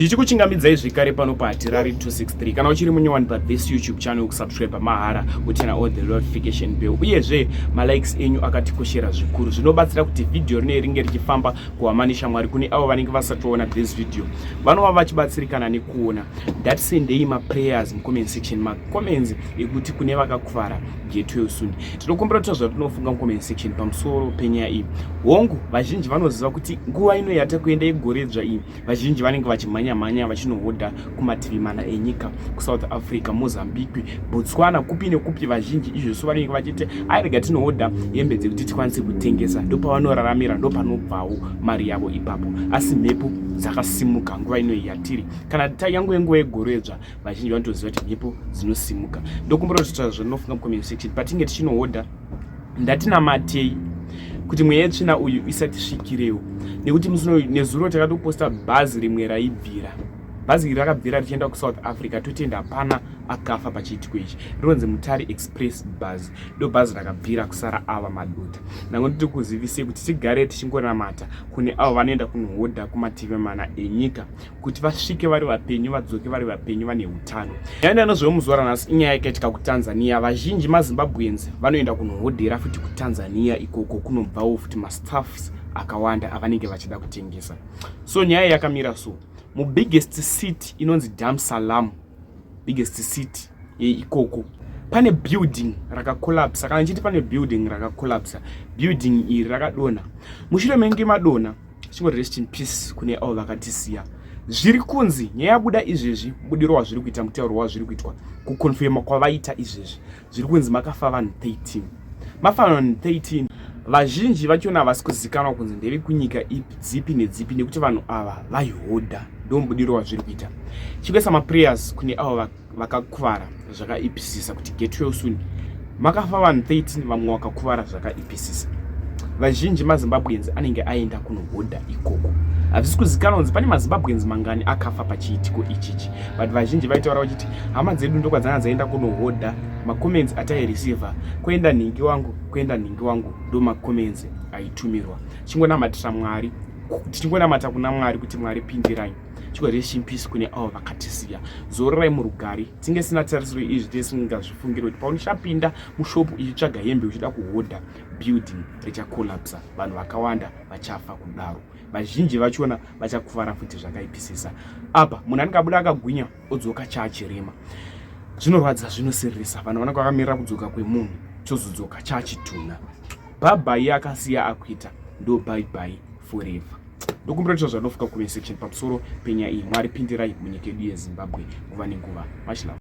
Ndichikuchingamidzai zvekare pano paHatirari 263. Kana uchiri munyowani pathis YouTube channel, kusubscribe mahara, uturn on the notification bell. Uyezve malikes enyu akatikoshera zvikuru, zvinobatsira kuti vhidhiyo rinei ringe richifamba kuhama neshamwari. Kune avo vanenge vasatoona this video, vanova vachibatsirikana nekuona. Ndatisendei maprayers mucomment section, macomments ekuti kune vakakuvara, get well soon. Tinokumbira kuti zvatinofunga mucomment section pamusoro penyaya iyi. Hongu, vazhinji vanoziva kuti nguva ino yatakuenda yegoredzva iyi, vazhinji vanenge vachimhanya-mhanya vachinohodha kumativi mana enyika, kuSouth Africa, Mozambique, Botswana, kupi nekupi. Vazhinji izvozvo vanenge vachiti, "Airega tinohodha hembe dzekuti tikwanise kutengesa." Ndopavanoraramira, ndopanobvawo mari yavo ipapo. Asi mhepo dzakasimuka nguva ino yatiri. Kana yangu yenguva yegoredzva, vazhinji vanotoziva kuti mhepo dzinosimuka. Ndokumbira kuti zvinofunga mucomment section patinge tichinohodha. Ndatinamatei kuti mweya yetsvina uyu isatisvikirewo, nekuti musi nezuro takatoposta bhazi rimwe raibvira. Bhazi iri rakabvira richienda kuSouth Africa. Totenda hapana akafa pachiitiko ichi. Rinonzi Mutare Express bhazi. Ndo bhazi rakabvira kusara ava madota. Ndangonditi kuzivisei kuti tigare tichingonamata kune avo vanoenda kunohodha kumativi mana enyika, kuti vasvike vari vapenyu, vadzoke vari vapenyu, vane utano. Nyaya yanozvewo muzuva ranhasi inyaya yakaitika kuTanzania. Vazhinji maZimbabweans vanoenda kunohodhera futi kuTanzania ikoko, kunobvawo futi mastuffs akawanda avanenge vachida kutengesa. So nyaya yakamira so: mubiggest city inonzi Dar es Salaam, biggest city yeikoko, pane building rakacollapsa. Kana nchiti pane building rakacollapsa, building iri rakadonha. Mushure menge madonha, chingori rest in peace kune avo vakatisiya. Zviri kunzi nyaya yabuda izvezvi, mubudiro wazviri kuita, mutauro wazviri kuitwa, kuconfirma kwavaita izvezvi, zviri kunzi makafa vanhu 13. Mafa vanhu 13, vazhinji vachona havasi kuzikanwa kunzi ndevekunyika dzipi nedzipi, nekuti vanhu ava vaihodha. Ndo mubudiro wazviri kuita. Chikuisa maprayers kune avo vakakuvara zvakaipisisa kuti get well soon. Makafa vanhu 13, vamwe vakakuvara zvakaipisisa. Vazhinji maZimbabweans anenge aenda kunohodha ikoko. Hazvisi kuzikanwa kunzi pane maZimbabweans mangani akafa pachiitiko ichichi, but vazhinji vaitaura vachiti hama dzedu ndokwadzanga dzaenda kunohodha. Macomments ataireceiva, kuenda nhingi wangu, kuenda nhingi wangu, ndo macomments aitumirwa. Chingonamatira Mwari, tichingonamata kuna Mwari kuti Mwari pindirai. Chiko rest in peace kune avo vakatisiya, zororai murugare. Tinge sina tarisiro izvi, tisingazvifungiri kuti paunochapinda mushopu ichitsvaga hembe uchida kuhodha, building richacollapsa, vanhu vakawanda vachafa kudaro, vazhinji vachona vachakuvara futi zvakaipisisa. Apa munhu anenge abuda akagwinya, odzoka chaachirema. Zvinorwadza, zvinosiririsa. Vanhu vanenge vakamirira kudzoka kwemunhu, chozodzoka chaachitunha. Bye-bye akasiya akuita ndo bye-bye forever. Ndokumbira kuti zvanofuka comment section pamusoro penyaya iyi. Mwari pindirai munyika yedu yeZimbabwe nguva nenguva. Much love.